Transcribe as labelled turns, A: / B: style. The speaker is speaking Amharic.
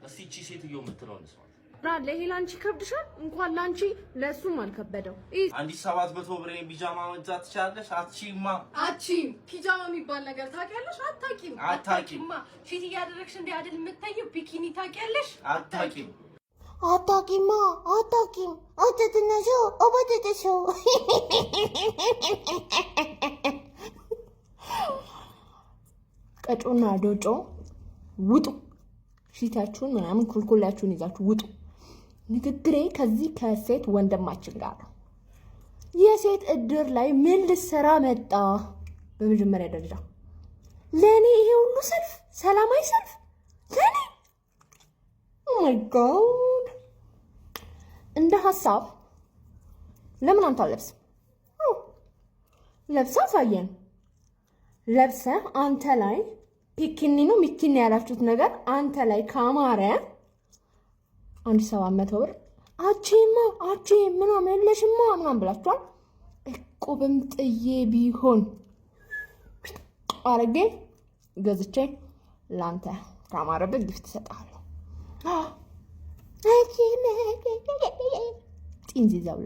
A: እስቲ እቺ ሴትዮ የምትለው እንስማት።
B: ይሄ ላንቺ ከብድሻል። እንኳን ላንቺ ለእሱም አልከበደው።
A: አንዲት 700 ብር ቢጃማ መግዛት ትችላለሽ? አትችይማ።
B: አቺም ፒጃማ የሚባል ነገር ታውቂያለሽ? አታውቂም።
A: አታውቂም።
B: Cheat እያደረግሽ እንዲህ አይደል የምታየው? Bikini ታውቂያለሽ?
A: አታውቂም።
C: አታውቂማ፣ አታውቂም። አትትነሾ ኦበትትሾ።
D: ቀጮና ዶጮ ውጡ። ፊታችሁን ምናምን ኩልኩላችሁን ይዛችሁ ውጡ። ንግግሬ ከዚህ ከሴት ወንድማችን ጋር ነው። የሴት እድር ላይ ምን ልሰራ መጣ? በመጀመሪያ ደረጃ ለእኔ ይሄ ሁሉ ሰልፍ፣ ሰላማዊ ሰልፍ ለእኔ፣ oh my God! እንደ ሀሳብ ለምን አንተ አለብስም? ለብሳ አሳየን። ለብሰህ አንተ ላይ bikini ነው ሚኪኒ ያላችሁት ነገር አንተ ላይ ካማረ 1700 ብር አቼማ አቼ ምናምን የለሽማ ምናምን ብላችኋል። እቁብም ጥዬ ቢሆን አረጌ ገዝቼ ለአንተ ካማረብህ gift እሰጥሃለሁ። ጢንዚዛው።